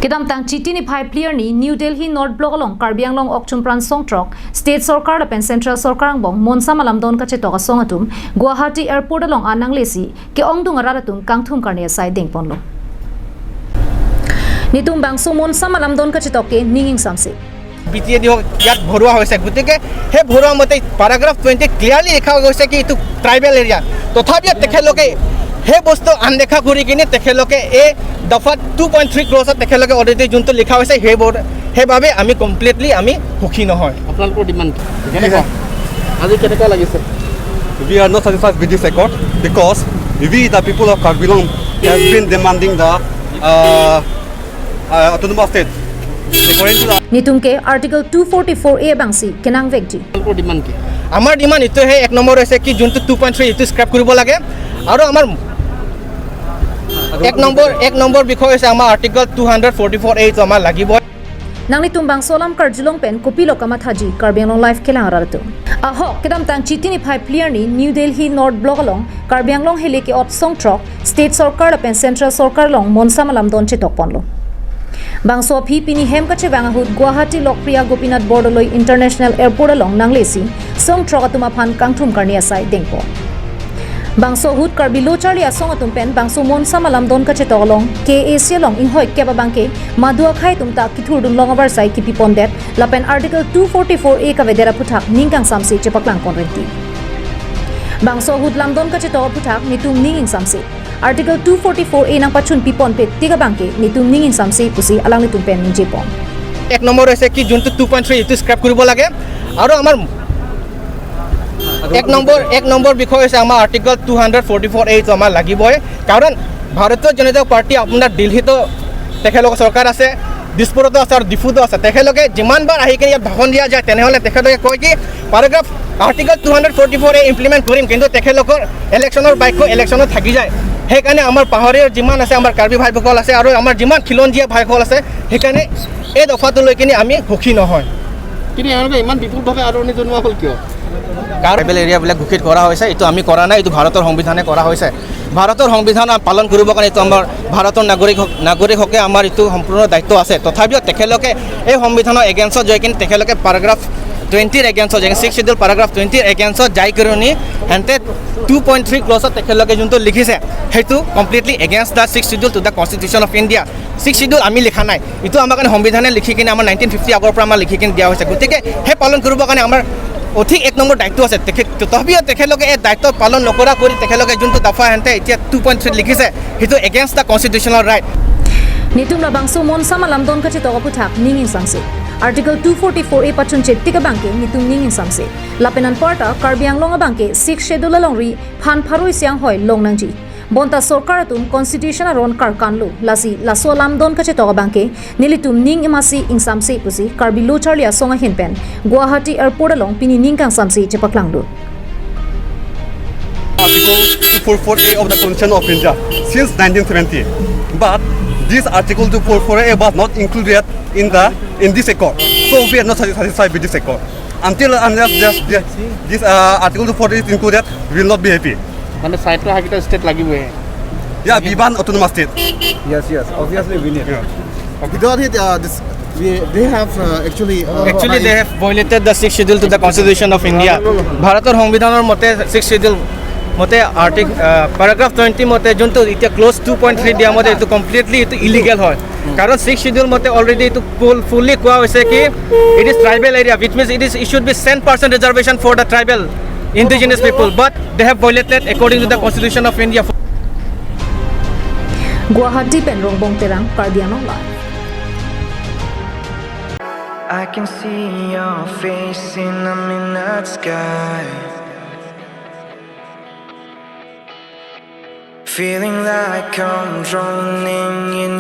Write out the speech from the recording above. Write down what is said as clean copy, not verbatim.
Kedam tang chitini phai player ni New Delhi North Block along Karbi Anglong Okchumpran Songtrok State Sarkar lapen Central Sarkar bong Monsa Malamdon ka chetok songatum Guwahati Airport along Anang Lesi ke ongdung araratum kangthum karne sai dengponlo Nitum bangso Monsa Malamdon ka chetok ke ninging samse BTAD হওক ইয়াত ভৰোৱা হৈছে। গতিকে সেই ভৰোৱা মতে paragraph 20 clearly লিখা গৈছে কি এইটো ট্ৰাইবেল এৰিয়া, তথাপিও তেখেতলোকে সেই বস্তু আনদেখা কৰি কিনে তেখেতলোকে এই দফা 2.3 ক্লজত তেখেতলোকে অলৰেডি যোনটো লিখা হৈছে সেইবোৰ, সেইবাবে আমি কমপ্লিটলি আমি সুখী নহয়। আপোনালোকৰ ডিমাণ্ড কেনেকুৱা, আজি কেনেকুৱা লাগিছে? We are not satisfied with this accord because we, the people of Karbi Anglong, have been demanding the autonomous state. নিতুমকে article 244A বাংসি কেনাং ভেকজি। আপোনালোকৰ ডিমাণ্ড কি? আমাৰ ডিমাণ্ড এইটোহে, এক নম্বৰ হৈছে কি যোনটো 2.3 এইটো স্ক্ৰেপ কৰিব লাগে, আৰু আমাৰ এক নম্বৰ বিষয় হৈছে আমাৰ আৰ্টিকল 244 এইটো আমাৰ লাগিব। Nangni tumbang solam karjulong pen kopilo kamathaji Karbi Anglong live kelang aratu. Aho kedam tang chitini phai player ni New Delhi North Block along Karbi Anglong hele ke ot song trok State Sarkar lapen Central Sarkar long Monsa Malam don chetok ponlo. Bangso phi pini hem kache bangahut Guwahati Lokpriya Gopinath Bordoloi International Airport along nanglesi song trok atuma phan kangthum karni asai dengpo. Bangso hut Karbi Locharli asong atum pen bangso Monsa Malam don kache tolong KAC long inghoi keba bangke madua khai tumta kithur dun longabar sai kipi pondet lapen article 244A ka vedera puthak ningkang samsi chepaklang konrenti. Bangso hut lamdon kache to puthak nitum ninging samsi article 244A nang pachun pipon pet tiga bangke nitum ninging samsi pusi alang nitum pen ninjepon. এক number হৈছে কি যোনটো 2.3 এইটো scrap কৰিব লাগে, আৰু আমাৰ এক নম্বৰ বিষয় হৈছে আমাৰ আৰ্টিকল 244 এইটো আমাৰ লাগিবই। কাৰণ ভাৰতীয় জনতা পাৰ্টি আপোনাৰ দিল্লীতো তেখেতলোকৰ চৰকাৰ আছে, দিছপুৰতো আছে আৰু ডিফুতো আছে। তেখেতলোকে যিমানবাৰ আহি কিনে ইয়াত ভাষণ দিয়া যায় তেনেহ'লে তেখেতলোকে কয় কি পেৰাগ্ৰাফ আৰ্টিকল 244 এ ইমপ্লিমেণ্ট কৰিম, কিন্তু তেখেতলোকৰ ইলেকশ্যনৰ বাক্য ইলেকশ্যনত থাকি যায়। সেইকাৰণে আমাৰ পাহাৰীয়া যিমান আছে, আমাৰ কাৰ্বি ভাইসকল আছে আৰু আমাৰ যিমান খিলঞ্জীয়া ভাইসকল আছে, সেইকাৰণে এই দফাটো লৈ কিনে আমি সুখী নহয়। কিন্তু এওঁলোকে ইমান বিপুলভাৱে আদৰণি জনোৱা হ'ল কিয়? ট্ৰাইবেল এৰিয়াবিলাক ঘোষিত কৰা হৈছে, এইটো আমি কৰা নাই, এইটো ভাৰতৰ সংবিধানে কৰা হৈছে। ভাৰতৰ সংবিধান পালন কৰিবৰ কাৰণে এইটো আমাৰ ভাৰতৰ নাগৰিকসকলে আমাৰ এইটো সম্পূৰ্ণ দায়িত্ব আছে। তথাপিও তেখেতলোকে এই সংবিধানৰ এগেইনষ্টত যাই কিনে তেখেতলোকে পেৰাগ্ৰাফ 20 এগেইনষ্টত যাই 6 শিডিউল পেৰাগ্ৰাফ 20 এগেইনষ্টত যাই কৰি সেহেঁতে 2.3 ক্লজত তেখেতলোকে যোনটো লিখিছে সেইটো completely against the 6 schedule to the constitution of India. 6 schedule আমি লিখা নাই, এইটো আমাৰ কাৰণে সংবিধানে লিখি কিনে আমাৰ 1950 আগৰ পৰা আমাৰ লিখি কিনে দিয়া হৈছে। গতিকে সেই পালন কৰিবৰ কাৰণে আমাৰ অধিক এক নম্বৰ দায়িত্ব আছে। তথাপিও তেখেতলোকে এই দায়িত্ব পালন নকৰা কৰি তেখেতলোকে যোনটো দফা সেহেঁতে এতিয়া 2.3 লিখিছে সেইটো against the constitutional right. Nitum la bangso Monsa Malam don kache to puthak ninging samse article 244A pachun chettika bangke nitum ninging samse lapenan parta Karbi Anglong bangke 6 schedule along ri phan pharoi siang hoi longnangji bonta sarkar atum constitution aron kar kanlu lasi laso lamdon kache to bangke nilitum ning imasi ingsamse pusi Karbi Locharlia songa hinpen Guwahati Airport along pini ningkang samse chepaklanglu. Article 244A of the Constitution of India since 1970, but this Article 244A was not included in this accord. So we are not satisfied with this accord. Until unless this Article 244 is included, we will not be happy. মানে স্বায়ত্তশাসিত state লাগিবই। Yeah, we want autonomous state. Yes, yes, obviously we need. Yeah. Without it, this, we, they have actually. Actually, they have violated the 6th schedule to the Constitution of India. ভাৰতৰ সংবিধানৰ মতে 6th schedule মতে আৰ্টিক paragraph 20 মতে যোনটো এতিয়া close 2.3 দিয়া মতে এইটো কমপ্লিটলি এইটো ইলিগেল হয়। কাৰণ 6th schedule মতে অলৰেডি এইটো ফুল্লি কোৱা হৈছে কি it is tribal area, which means it should be 10% reservation for the tribal indigenous people, but they have violated according to the Constitution of India. Guwahati pen Rongbong Terang, Karbi Anglong Live. I can see your face in the midnight sky, feeling like I'm drowning in